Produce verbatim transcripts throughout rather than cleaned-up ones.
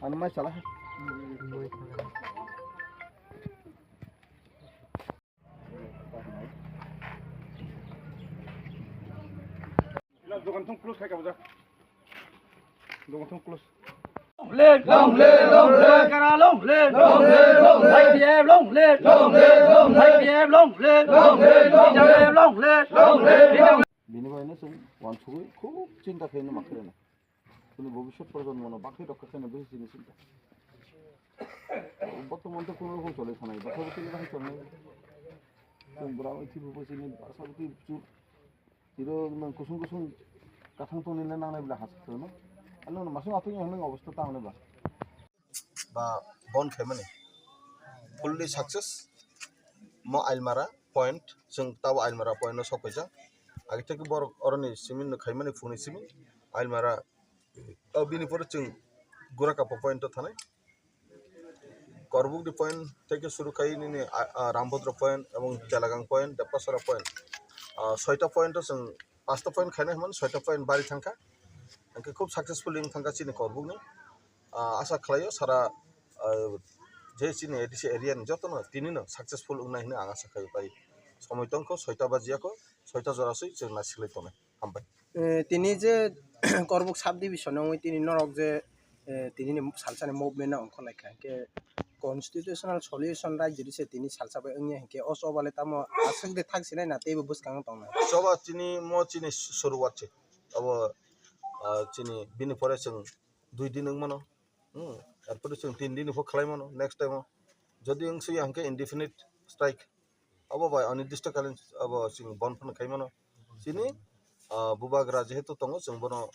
Ano mai chala. Dogan thung close khai ka bujak. Dogan thung close. Long live, long live, long live. Kara long live, long live, long live. I P F long live, long live, long live. I P F long live, long live, long live. Long live, long live, long live. Bini bai no chwng wansugwi khub chinta khaino makhirana. Chini bhobishyot projonmo no bakhe rokha khaina bisi chini chinta. Bortoman to kono rokom chole thanai, bwsabwtwi no bahai chole. Chwng bwrang thwibo chini bwsabwtwi chwng tiro nwng kusung kusung kathang tongni le nangnai bwla hasik no. Ano masung atwi yang nang obostha ta hwnwi ba. Ba bon khaimani fully success mo Ailmara point, chwng tabo Ailmara point no sok paijak. Agi theke borok oroni simi no khaimani phungni simi Ailmara, o bini pore chwng Gurakapa point o thanai. Korbukni point theke suru khai nini, a, a, Rambodro point ebong Chelagang point, Depasara point. A, soita point o chwng pasta point khainai hwnmani soita point bari thangkha. Hwnkhe khub successful wng thangkha chini Korbukni. Ah, asa khlaio sara, ah, je chini A D C area ni jotono tini no successful wngnai hwnwi ang asa khlaio. Tai somoi tongkho, soita bajiya kho, soita jora swi chwng naisiklai tongnai. Hambai. Eh, tini je Korbuk sub division wngwi tini norok je, eh, tini ni salsa ni movement no ongkhor lai kha, hwnkhe constitutional solution raijri se tini salsa bai wngya, hwnkhe o choba le tamo aswk de thak sinai na teibo bwskango tongnai. Choba tini mo chini suruwat se. Abo, ah, chini bini pore chwng dui din wng mano. Hmm. Arpore chwng tin din pho khlai mano next time o. Jodi wng suya hwnkhe indefinite strike. Abo bai anirdisto kalin abo chwng bon phano khai mano. Chini, ah, bubagra jehetu tongo chwng bono,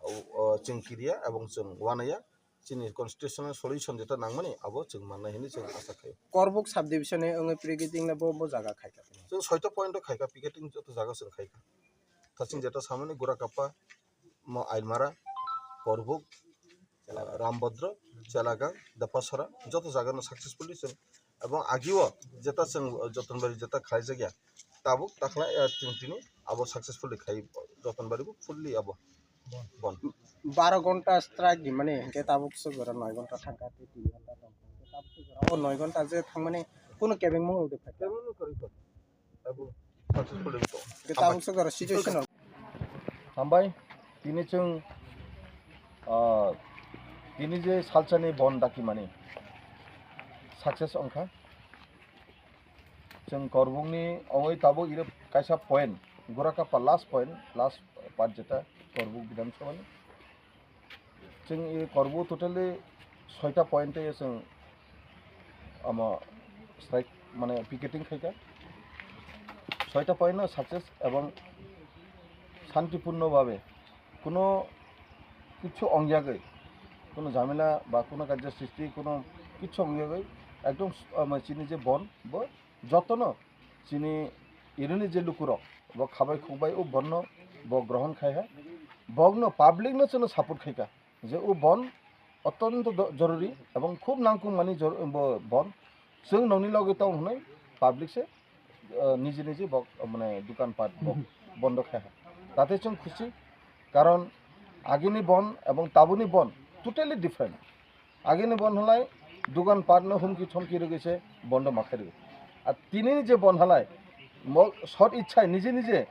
ah, ah, chwng kiriya ebong chwng wanaya. Chini constitutional solution jeta nangmani abo chwng mannai hinwi chwng asa khai. Korbuk subdivision ni wngwi picketing le bo, bo jaga khai kha. Chwng soita point o khai kha, picketing joto jaga chwng khai kha. Thaching jeta samani Gurakapa, mo Ailmara, Korbuk, Rambodro, Chelagang, Dapasara, joto jaga no successfully chwng, ebong agio jeta chwng Jotonbari jeta khlaijak ya, tabuk takhla, eh, chwng tini abo successfully khai Jotonbari bo fully abo bon. Baro ghonta strike di mani hwnkhe tabuk se gora noi ghonta thangkha, tei tin ghonta tongkha, tabuk se gora o noi ghonta je thangmani kunu kebengmung rok de phaikha. Kebengmung kwrwi kha. Abo successful wngwi tongo. Hwnkhe tabuk se gora situation rok. Hambai, tini chwng, ah, tini je salsani bon dakimani success wngkha. Chwng Korbukni ongwi tabuk iro kaisa point, Gurakapa last point, last part jeta Korbuk Bidhan Sabhani. Chwng i Korbuk totally soita point tei chwng omo strike mane picketing khaikha. Soita point no success ebong santipurno bhabe kuno kichu ongyagwi, kuno jhamela ba kuno kajya sristi kuno kichu ongyagwi ekdom, omo chini je bon bo jotono chini irini je lukurok bo khabai khukbai o bonno bo grohon khai ha, bokno public no chwngno support khai kha je o bon otonto do-, jorori ebong khub nangkukmani jor-, bo bon chwng nongni loge tong hwnwi public se, eh, niji niji bok mane dukan pat bok bondo khai ha, tate chwng khusi karon agini bon ebong tabuni bon totally different. Agini bon hwnlai dugan patno humki thomki rwgwi se bondo ma khairwgo. Ar tinini je bon halai mo sot ichhai nije nije,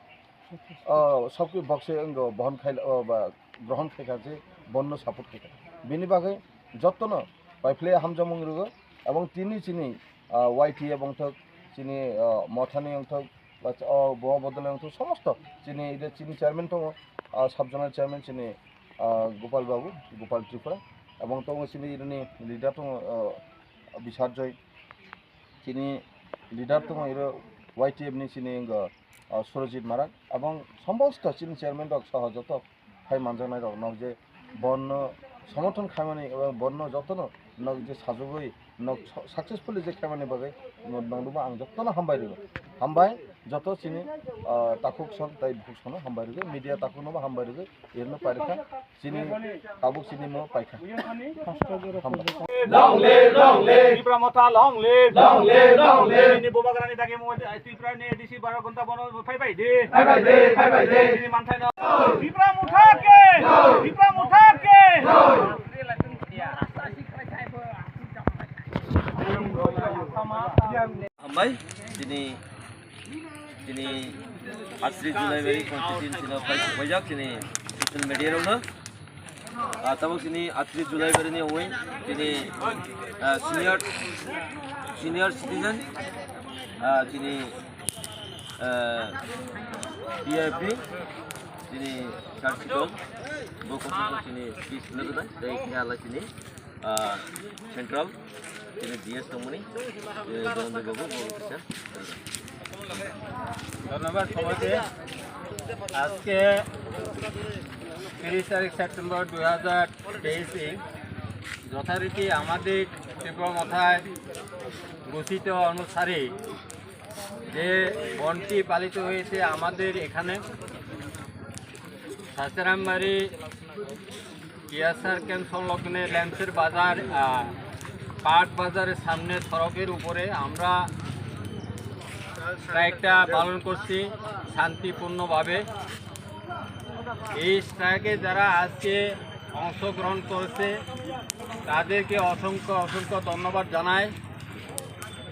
o, sokki bokse wnggo bohon khai, o, ba grohon khaikha je bonno support khaikha. Bini bagwi jottono paiphlaiya hamjakmung rwgo ebong tini chini, ah, Y T F wngthok, chini, ah, mothani wngthok, ba, o, bo bodole wngthok somosto chini ide chini chairman tongo, ah, sub zonal chairman chini, ah, Gopal Babu, Gopal Tripura, ebong tongo chini irini leader tongo, ah, Bisarjoy, chini leader tongo iro Y T F ni chini wngkha, ah, Surojit Marak, ebong somosto chini chairman rok soho joto phai manjaknai rok nok je bonno somorthon khaimani ebong bonno jotono nok je sajagwi nok su-, successfully je khaimani bagwi nokno ang jotono hambai rwgo. Hambai joto chini, ah, takhuk son tai bukhuk sono hambai rwgo, media takhukno bo hambai rwgo, irno pairikha chini tabuk chini mo paikha. Hambai. Long live, long live. Tipra Motha, long live. Long live, long live. Nini bubagrani dagi mo Tripura ni A D C baro ghonta bono phai bai di. Phai bai di, phai bai di. Nini manthai no. Tipra Motha ke. Tipra Motha ke. Three July bari constituency no phai sokpaijak chini social media rok no. Ah, tabok chini atri July bari ni oi chini, ah, senior, senior citizen, ah, chini, ah, P I P, chini Charles Sikon, bo kosom chini peace level dai, dai khe ala chini, ah, central, chini D S tongmani, eh, Dhananjay babu, bo kisa. ধন্যবাদ সবাইকে। আজকে তিরিশ তারিখ সেপ্টেম্বর দুই হাজার তেইশে যথারীতি আমাদের ত্রিপুরা মথায় ঘোষিত অনুসারে যে বনটি পালিত হয়েছে আমাদের এখানে সাসারামবাড়ি টিএসআর ক্যাম্প সংলগ্নে ল্যাম্পসের বাজার, আহ, পাট বাজারের সামনে সড়কের উপরে আমরা স্ট্রাইকটা পালন করছি শান্তিপূর্ণভাবে। এই স্ট্রাইকে যারা আজকে অংশগ্রহণ করেছে, তাদেরকে অসংখ্য অসংখ্য ধন্যবাদ জানাই।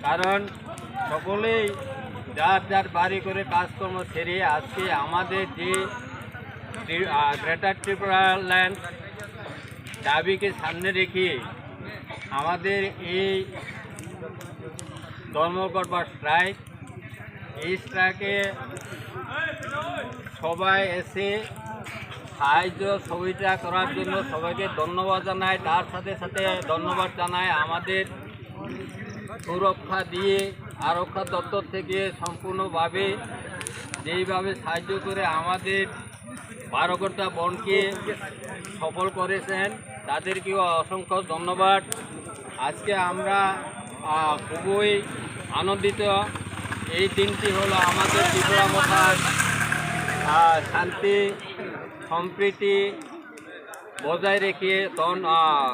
কারণ সকলেই যার যার বাড়ি করে কাজকর্ম সেরে আজকে আমাদের যে ত্রি-, আহ, গ্রেটার ত্রিপুরা ল্যান্ড দাবিকে সামনে রেখে আমাদের এই ধর্মঘট বা স্ট্রাইক, এই স্ট্রাইকে সবাই এসে সাহায্য সহযোগিতা করার জন্য সবাইকে ধন্যবাদ জানাই। তার সাথে সাথে ধন্যবাদ জানাই আমাদের সুরক্ষা দিয়ে আরক্ষা দপ্তর থেকে সম্পূর্ণভাবে যেইভাবে সাহায্য করে আমাদের বারো ঘন্টা বনকে সফল করেছেন, তাদেরকেও অসংখ্য ধন্যবাদ। আজকে আমরা, আহ, খুবই আনন্দিত। এই দিনটি হলো আমাদের ত্রিপুরা মথার, আহ, শান্তি, সম্প্রীতি বজায় রেখে ধন, আহ,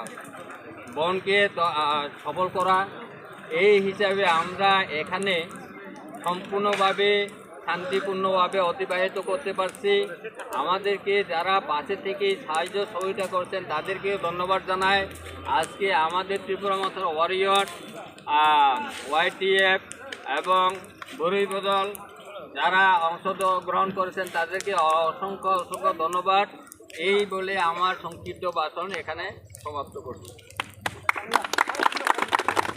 বনকে দ-, আহ, সফল করা। এই হিসাবে আমরা এখানে সম্পূর্ণভাবে শান্তিপূর্ণভাবে অতিবাহিত করতে পারছি। আমাদেরকে যারা পাশে থেকে সাহায্য সহযোগিতা করছেন, তাদেরকেও ধন্যবাদ জানাই। আজকে আমাদের ত্রিপুরা মথার ওয়ারিয়র, আহ, ওয়াইটিএফ এবং বরুই বদল যারা অংশগ্রহণ করেছেন, তাদেরকে অসংখ্য অসংখ্য ধন্যবাদ। এই বলে আমার সংক্ষিপ্ত ভাষণ এখানে সমাপ্ত করছি।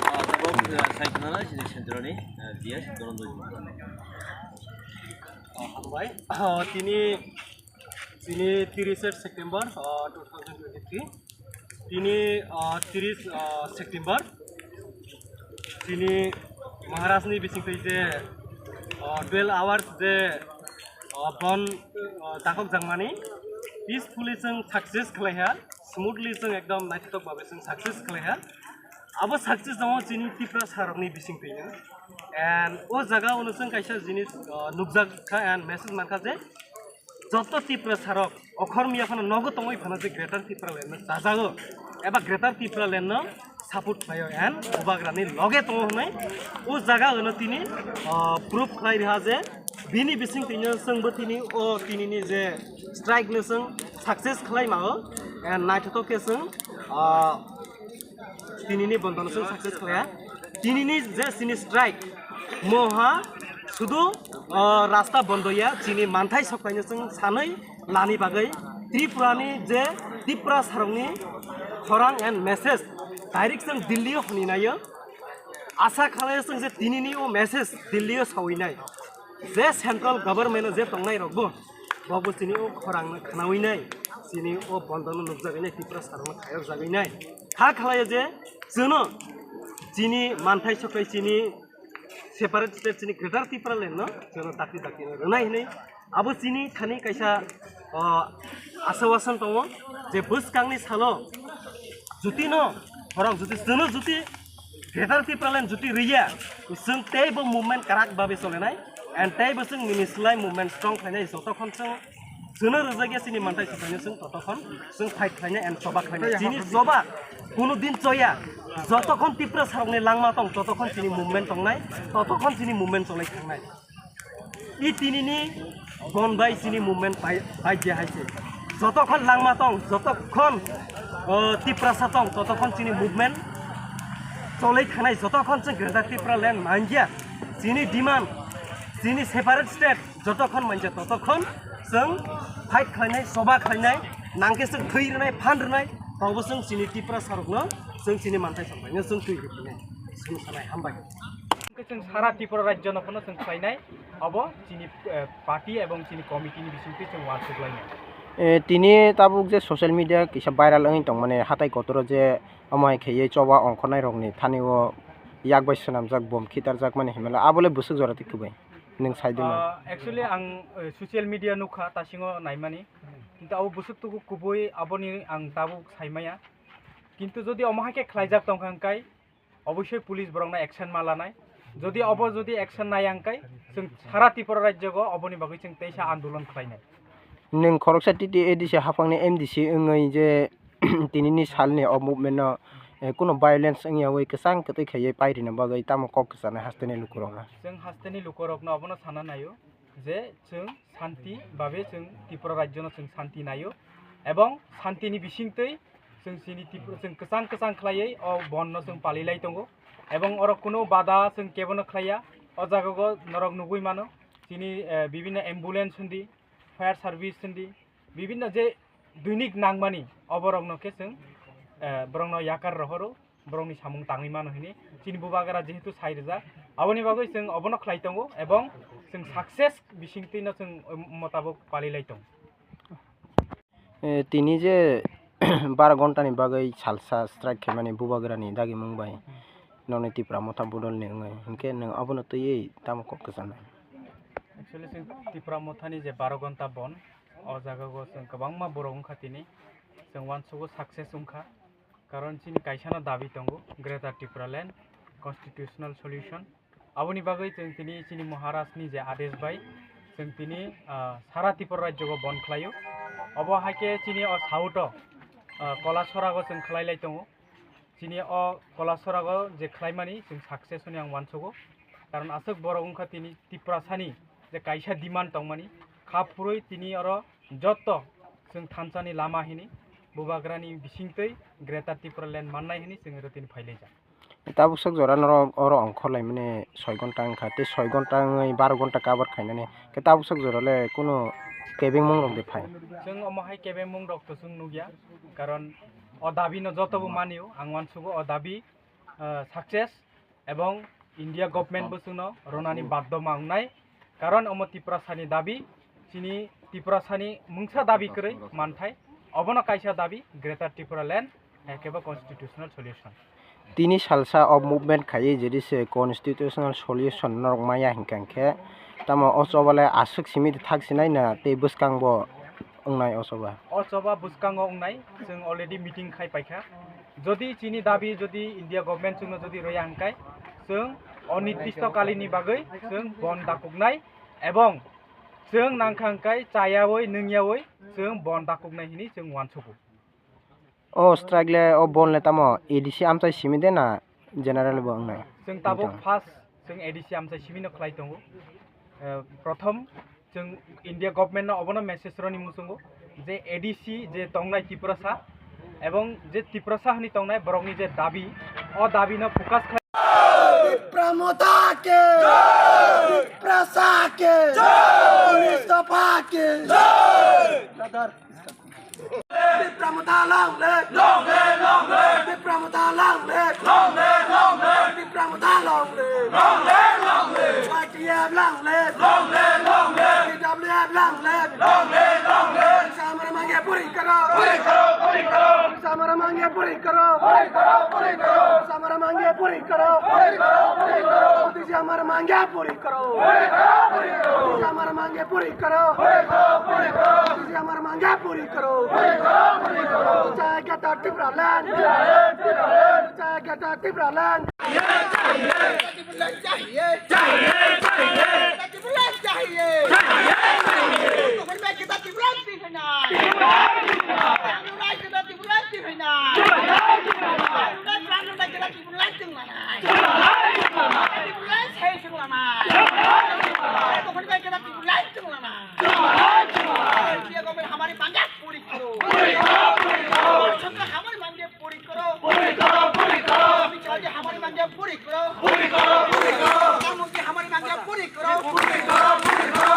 Ah, tabok, ah, sai khwnana chini central ni, ah, D S Dhananjay. Ah, hambai. Ah, tini, tini tiris September, ah, two thousand twenty-three. Tini, ah, tiris, ah, September. Tini Maharaj ni bising twi je, ah, twelve hours je, ah, bon, ah, dakok jangmani peacefully chwng success khlaiha, smoothly chwng ekdom naithotok babe chwng success khlaiha. Abo success tongo chini Tiprasa rokni bising twino. And o jaga ono chwng kaisa jinis, ah, nukjak kha and message mankha je, joto Tiprasa rok okhormiya phano nogo tongwi phano je Greater Tipraland no chajago eba Greater Tipraland no support khlaio and Bubagrani loge tongo hwnwi o jaga ono tini, ah, proof khlai riha je bini bising twino chwngbo tini o tinini je strike no chwng success khlai mao and naithotok khe chwng, ah, tinini bondon chwng success khlaiya. Tinini je chini strike, moha sudu, ah, rasta bondo ya, chini manthai sokpaino chwng sanwi lani bagwi Tripurani je Tiprasa rokni khorang and message direct chwng Delhi o hwnwi naio. Asa khalai chwng je tinini o message Delhi o sawi nai. Je central government o je tongnai rok bo, bo bo chini o khorang no khnawi nai, chini o bondo no nukjagwi nai, Tiprasa rok no khayok jagwi nai. Kha khalai je chwngno chini manthai sokwi chini separate state chini Greater Tipraland no chwngno dakti dakti no rwnai hinwi abo chini thani kaisa, o, asa wasan tongo je bwskangni salo juti no khorang juti chwngno juti Greater Tipraland juti riya, chwng teibo movement kwrak babe cholenai, and teibo chwng nini slai movement strong khlainai, jotokhon chwng chwngno rwjakya chini manthai sokpaino chwng totokhon chwng fight khlainai and choba khlainai. Chini choba kuno din choya, jotokhon Tiprasa rokni langma tong, totokhon chini movement tongnai, totokhon chini movement cholai thangnai. I tinini bon bai chini movement bai, bai je hai se. Jotokhon langma tong, jotokhon, o, Tiprasa tong, jotokhon chini movement cholai thanai, jotokhon chwng Greater Tipraland mangya. Chini demand, chini separate state, Jotokhon manja totokhon chwng fight khlainai, choba khlainai, nangkhe chwng thwi rwnai, phan rwnai, tobo chwng chini Tiprasarokno chwng chini manthai sambaino chwng twi rwnai. Chwng sanai hambai. Hwnkhe chwng sara Tripura rajyono phano chwng khlainai, abo chini, eh, party ebong chini committee ni bisingtwi chwng uansuk lainai. Eh, tini tabuk je social media kisa viral wngwi tongmani, hatai kotoro je omo hai khaiwi choba ongkhornai rokni thani o yak bai swnamjak bom khitarjak mani hinmano, abo le bwswk jora twi kwbai? Nwng sai di man. Ah, actually, ang, eh, social media nukha, tasingo naimani. Kintu abo bwswk tuku kubui, aboni ang tabuk saimaya. Kintu jodi omo hai khe khlaijak tongkha hwnkhe, obosoi police borokno action ma lanai. Jodi obo jodi action naya hwnkhe, chwng sara Tripura rajyogo oboni bagwi chwng teisa andolon khlainai. Nwng khoroksa T T A D C haphangni M D C wngwi je tinini salni o movement no, eh, kuno violence wngyawi kwchang kwtwi khaiwi pairina bagwi tamo kok kwchanai hasteni lukurokno? Chwng hasteni lukurokno abono sana naio je chwng santi babe chwng Tripura rajyono chwng santi naio ebong santini bisingtwi chwng chini Tripura chwng kwchang kwchang khlaiwi o bonno chwng palilai tongo ebong oro kuno bada chwng kebono khlaiya. O jagao norok nugui mano chini, eh, bibinno ambulance hindi, fire service hindi, bibinno je doinik nangmani oborokno khe chwng, eh, borokno yakar rohoro, borokni samung tangwi mano hini chini bubagra jehetu sai rijak, aboni bagwi chwng obono khlai tongo ebong chwng success bisingtwino chwng, eh, motabok palilai tongo. Eh, tini je baro ghonta ni bagwi salsa strike khaimani bubagrani dagimung bai nokni Tipra Motha bodolni wngwi, hinkhe nwng abono twiwi tamo kok kwchanai? Actually, chwng Tipra Mothani je baro ghonta bon, o jagao chwng kwbangma borok wngkha tini, chwng uansugo success wngkha, karon chini kaisano dabi tongo, Greater Tipraland Constitutional Solution. Aboni bagwi chwng tini chini Maharajni je adesh bai chwng tini, ah, sara Tripura rajyogo bon khlaio. Obo hai khe chini o south-o, ah, Kolasorago chwng khlai lai tongo. Chini o Kolasorago je khlaimani chwng success hwnwi ang uansugo. Karon aswk borok wngkha tini Tiprasani je kaisa demand tongmani, kha phurwi tini oro joto chwng thansani lama hini bubagrani bisingtwi Greater Tipraland mannai hini chwng oro tini phailaijak. Tabuk sak jora norok oro ongkhor laimani soi ghonta wngkha, tei soi ghonta wngwi baro ghonta cover khainani, khe tabuk sak jora le kunu kebengmung rok de phai? Chwng omo hai kebengmung rok to chwng nukya, karon o dabi no joto bo manio, ang uansugo o dabi, ah, success ebong India government bo chwngno ronani baddo ma wngnai. Karon omo Tiprasani dabi, chini Tiprasani mungsa dabi kwrwi manthai, obono kaisa dabi Greater Tipraland, hai khe bo constitutional solution. Tini salsa o movement khaiwi jodi se constitutional solution norok maya hinkha hinkhe, tamo o choba le aswk simi thak sinai na tei bwskango wngnai o choba? O choba bwskango wngnai, chwng already meeting khai paikha. Jodi chini dabi jodi India government chwngno jodi rwya hwnkhe, chwng onirdisto kalini bagwi chwng bon dakuknai ebong chwng nangkha hwnkhe chayawi nwngyawi chwng bon dakuknai hini chwng uansugo. O strike le, o bon le tamo A D C amchai simi de na general bo wngnai? Chwng tabuk first chwng A D C amchai simi no khlai tongo. Eh, prothom chwng India government no obono message rwni muchungo je A D C je tongnai Tiprasa ebong je Tiprasa hwnwi tongnai borokni je dabi, o dabi no focus khlai. Tipra Motha ke! Tiprasa ke! Tipra Motha ke! Tipra Motha long live! Long live, long live! Tipra Motha long live! Long live, long live! Tipra Motha long live! Long live, long live! Y T F long live! Long live, long live! T W F long live! Long live, long live! Samara mangya puri karo! Puri karo, puri karo! Samara mangya puri karo! Puri karo, puri karo! Samara mangya puri karo! Puri karo, puri karo! Samara mangya puri karo! Puri karo, puri karo! Samara mangya puri karo! Puri karo, puri karo! Samara mangya puri karo! Puri karo, puri karo! Jai Greater Tipraland! Jai Greater Tipraland! चाहिए, चाहिए, चाहिए। हमारी मांगे पूरी करो। पूरी करो, पूरी करो। हमारी मांगे पूरी करो। पूरी करो, पूरी करो। अमित शाह जी हमारी मांगे पूरी करो। पूरी करो, पूरी करो। प्रधानमंत्री हमारी मांगे पूरी करो। पूरी करो, पूरी करो।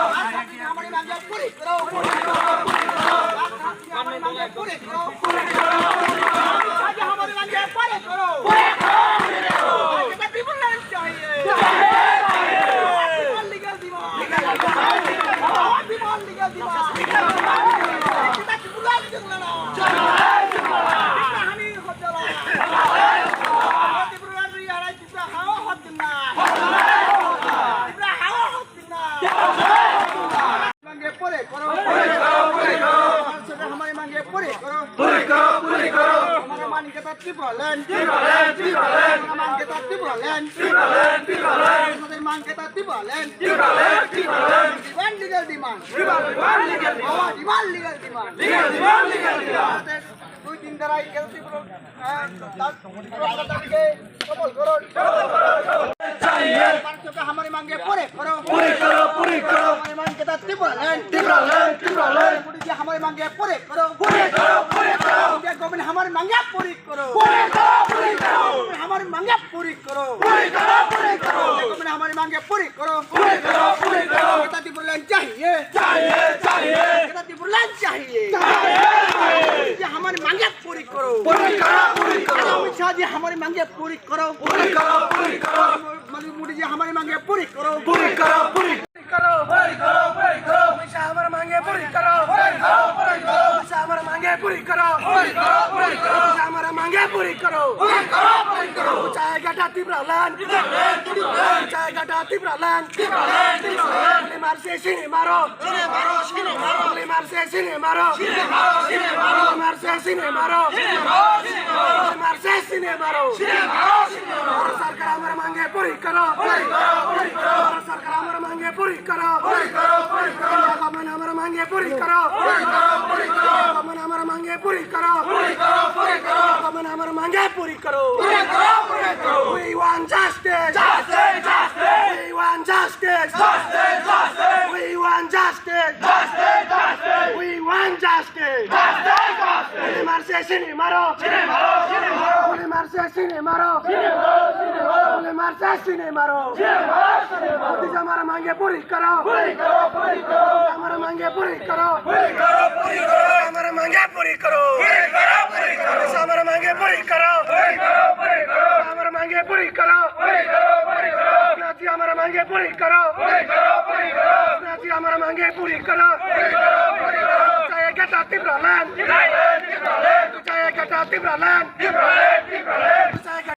Puri karo. Puri karo, puri karo. Hamari mangeta Tipraland. Tipraland, Tipraland. Hamari mangeta Tipraland. Tipraland, Tipraland. Hamari mangeta Tipraland. Tipraland, Tipraland. Demand, legal demand. Demand, demand, legal demand. Our demand, legal demand. Legal demand, legal demand. Dui din dharai Tipraland, ah, Tipraland. Chahiye. Hamari mange puri karo. Puri karo, puri karo. Hamari mangeta Tipraland. Tipraland, Tipraland. Modi ji hamari mange puri karo. Puri karo, puri karo. India government hamari mange puri karo. Puri karo, puri karo. Hamari mange puri karo. Puri karo, puri karo. Government hamari mange puri karo. Puri karo, puri karo. Mangeta Tipraland chahiye. Chahiye, chahiye. Mangeta Tipraland chahiye. Chahiye, chahiye. Ye hamari mange puri karo. Puri karo, puri karo. Amit Shah ji hamari mange puri karo. Puri karo, puri karo. Modi ji hamari mange puri karo. Puri karo, puri karo. Puri karo, puri karo. Amit Shah hamari mange puri karo. Puri karo, puri karo. Amit Shah hamari mange puri karo. Puri karo, puri karo. Amit Shah hamari mange puri karo. Puri karo, puri karo. Chahiyega Tipraland. Tipraland, Tipraland. Chahiyega Tipraland. Tipraland, Tipraland. Guli mar se sini maro. Sini maro, sini maro. Guli mar se sini maro. Sini maro, sini maro. Guli mar se sini maro. Sini maro, sini maro. Guli mar se sini maro. Sini maro, sini maro. Bharat sarkar hamari mange puri karo. Puri karo, puri karo. Bharat sarkar hamari mange puri karo. Puri karo, puri karo. Government hamari mange puri karo. Puri karo, puri karo. Government hamari mange puri karo. Puri karo, puri karo. Government hamari mange puri karo. Puri karo, puri karo. We want justice. Justice, justice. We want justice. Justice, justice. We want justice. Justice, justice. We want justice. Justice, justice. Guli mar se sini maro. Sini maro, sini maro. Guli mar se sini maro. Sini maro, sini maro. Guli mar se sini maro. Sini maro, sini maro. Modi ji hamari mange puri karo. Puri karo, puri karo. Modi ji hamari mange puri karo. Puri karo, puri karo. Modi ji hamari mange puri karo. Puri karo, puri karo. Modi ji hamari mange puri karo. Puri karo, puri karo. Modi ji hamari mange puri karo. Puri karo, puri karo. Nazi hamari mange puri karo. Puri karo, puri karo. Nazi hamari mange puri karo. Puri karo, puri karo. Chahiyega Tipraland. Tipraland, Tipraland. Chahiyega Tipraland. Tipraland.